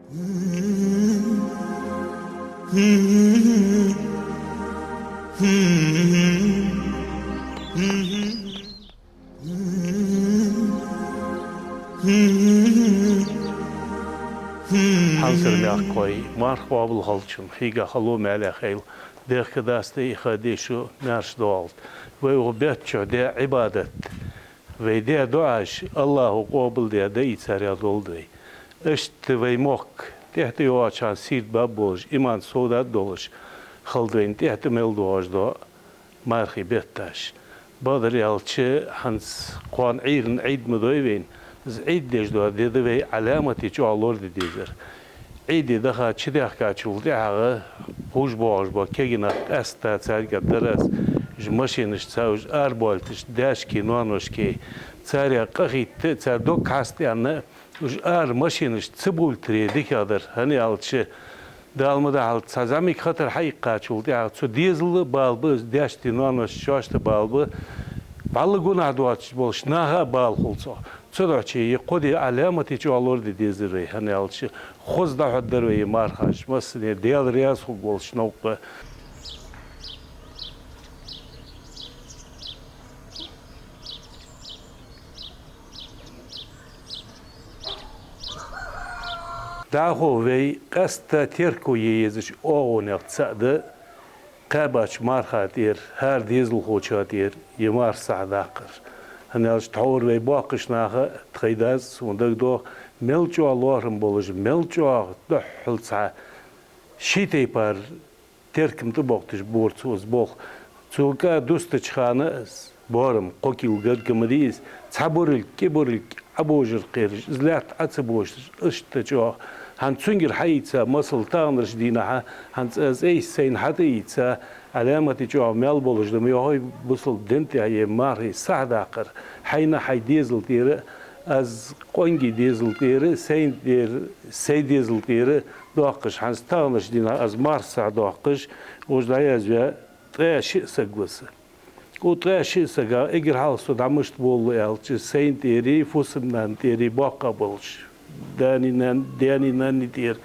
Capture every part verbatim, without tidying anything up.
Хьамсара мехкахой, марха къоабал хилча, хьийга хало маьле хийла, дехка даста и ха дешо маьрша доагӀалда. Вай укх бетта чу де Ӏибадат, вай де дуӀаш АллахӀа къоабал де дайцарех долда вай. Иштта вай мохк тӀехьа тӀайоагӀача хана сийрда баб болаш, иман совдад долаш, хилда вайна тӀехьа тӀа мел доагӀаш дола мархий бетташ. Бакъдар аьлча, хӀанз кхоана Ӏуйран Ӏийд ма дой вайна, из Ӏийд деш дола ди да вай Ӏаламате чӀоагӀа лораде дезар. Ӏийде даха чудаьхкачул тӀехьагӀа ховш боагӀаш бола кегий нах къаьстта царга дар аз, уж машинашца, уж арабоалийташ даьшкеи ноаношкеи, царех къахийтта, цар дог хьаста аьнна, уж ара машинашца ца бовлийтаре дикагӀа дар, хӀана аьлча, Дала ма дахьалда, цхьа зӀамига хатар хьаийккхачул тӀехьагӀа цу дезала бала ба, из даьшта, ноаношта, шоашта бала ба, вӀалла гунахь доацаш болча наха а бала хул цох. Цудухьа из кхо ди Ӏаламате чӀоагӀа лораде дезар вай, хӀана аьлча, хоза дӀахьоргдар вай из мархаш, массане Даьла раьза хургволаш новкъа. ДӀахо вай къаьстта терко е езача оагӀонех цаӀ да кхаьбача марха тӀера, хӀара дезалхочоа тӀера из марха сахьа даккхар. ХӀана аьлча тхьовра вай боккхийча наха, тхоай дас, сона дагадоагӀа, мел чӀоагӀа лоархӀам болаш, мел чӀоагӀа духхьал цхьа ший тайпара теркам тӀабоаккхаш бора цо из болх. Цо кӀа дустача хана из боарам, кхо кила гаргга ма дий из, цхьа бурилг, кӀи бурилг Ӏобожар кхераш, из лаьтта Ӏо ца божаш, иштта чӀоагӀа. ХӀанз цунгара хьаийца масал таханарча дийнахьа, хӀанз аз айса сайна хьатӀаийца, Ӏаламате чӀоагӀа маьл болаш да ма йоахий бусалба дина тӀа из мархий сахьа даккхар, хьайна, хьай дезала тӀера, аз къонгий дезала тӀера, сайна тӀера, сай дезала тӀера, доаккхаш, хӀанз таханарча дийнахьа аз марха сахьа доаккхаш, уж дӀаязъяь ткъаь шиъ саг ва са. Укх ткъаь шиъ сагах эггара хьалха со дӀа мишта болалу аьлча, сайна тӀерий, фусам-нанна тӀерий боккха болаш, даьний-нанн-, даьний-нанний тӀера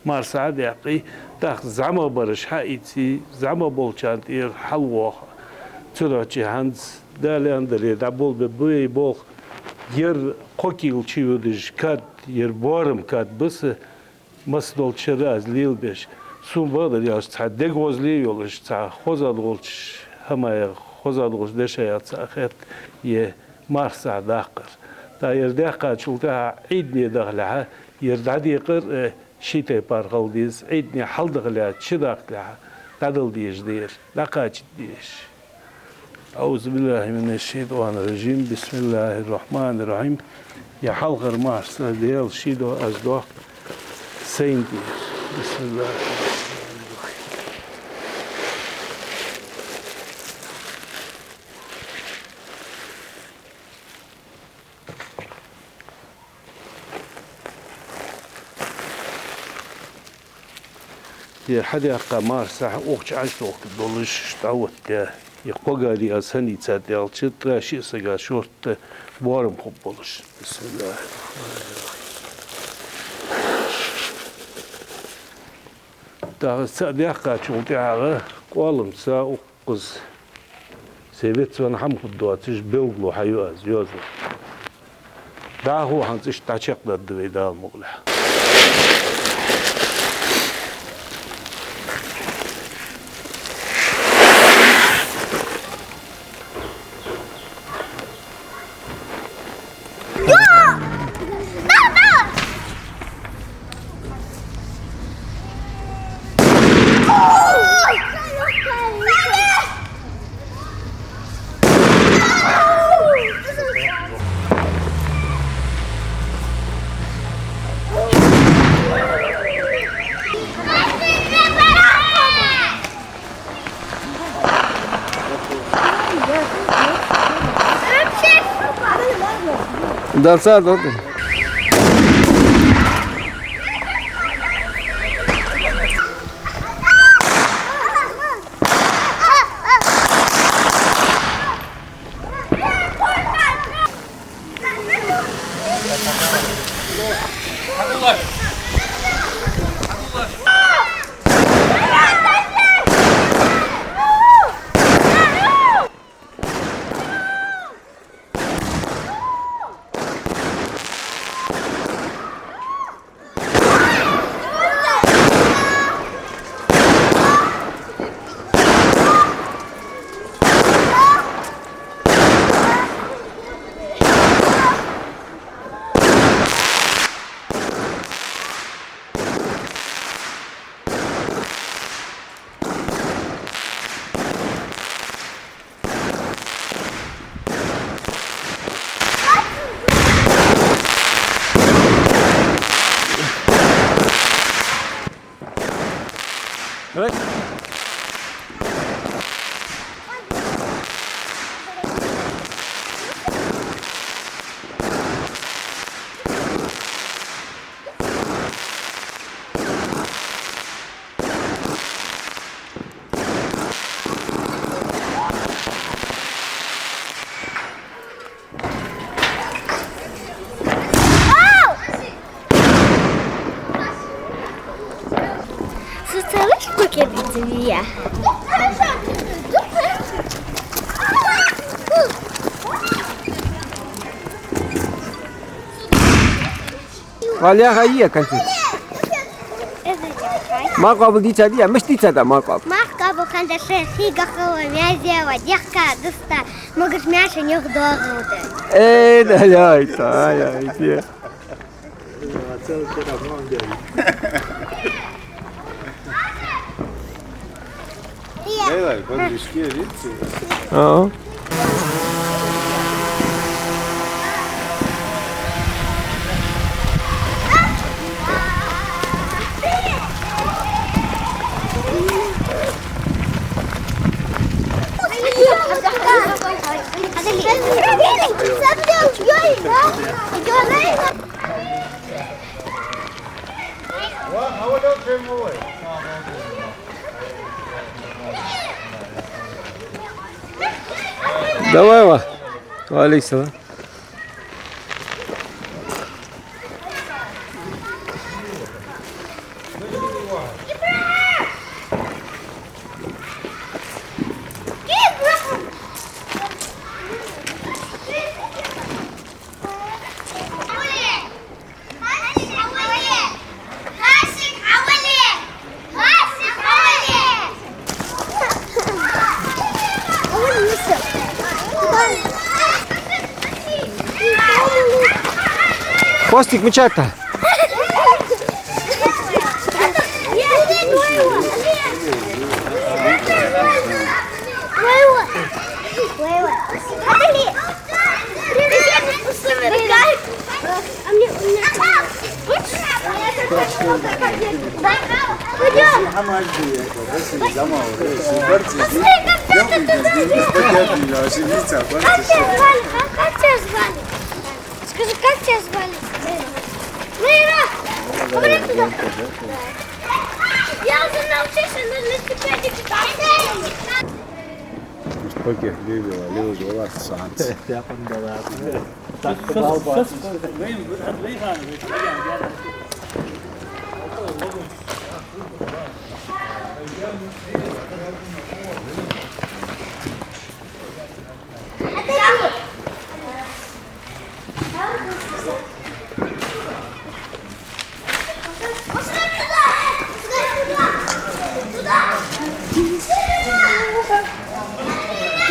марха сахьа а даьккхий, тӀаккха зӀамагӀбараш хьаийций, зӀамагӀболчарна тӀера хьалвоагӀа. Цудухьа хӀанз Дала аьнна дале, дӀаболабергба вай болх, ер кхо кила чуйодаш кад, ер боарам кад ба са, масса долча шера аз лелабеш. Сона бакъдар аьлча, цхьа дегагӀозле йолаш, цхьа хозагӀа долча хӀамаех, хозагӀа долча дешаех цхьа хет е марха сахьа даккхар. ТӀаккха ер даьккхачул тӀехьагӀа Ӏийдане дахалехьа, ер дӀадекъар а ший тайпара хила деза, Ӏийдане хьалдахалехьа, чудаккхалехьа, дӀадала дезаш да ер, дӀакхачийта дезаш. أعوذ بالله من الشيطان الرجيم. بسم الله الرحمن الرحيم. Ер хьалхара марха сахьа Даьла ший дола аз доаккх сайна тӀера. بسم الله الرحمن الرحيم. Ер хьадаьккха марха сахьа укх чу Ӏочутохкаш долаш дӀаоттадаь, ер кхо гари аз хӀана ийцад аьлча, ткъаь шиъ сага шортта боарам хургболаш. بسم الله الرحمن الرحيم. ТӀаккха цаӀ даьккхачул тӀехьагӀа къоаламца укх Укхаза сай вецвенна хӀама хургдоацаш белгало хьаю аз йоазув. ДӀахо хӀанз иштта дӀачакхдаргда вай Дала мукъалехь. Дарца дорди. Со целый шкуке битвия. Валеха, е концерт. Марха къоабал дийцадий? Мишта дийцад марха къоабал? Марха къоабал хиннад шоай хий гахала, меза ва, дехка, дуста, могаш маьшан юха догӀалда. Э, да, яй, та, яй, те. Давай, подвижки, видите? Ага. Давай, ва. Ва алейкум салам. Хвостик мычата. Скажи, как тебя звали? Вера! Говори туда! Я уже научился на велосипеде кататься. Уж пакет левела, левела, левела, санц. Я понял, да. Так,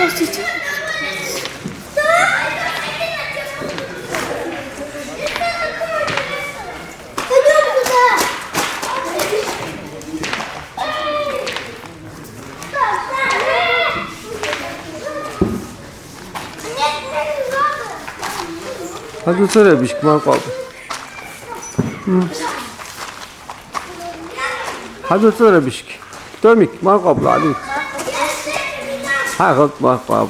сейчас, сейчас. Хьадувцарий бишка марха къоабал? М. Хьадувцарий бишка? Томик, марха къоабал, Ӏадика. Хьа, гӀалт марха къоабал.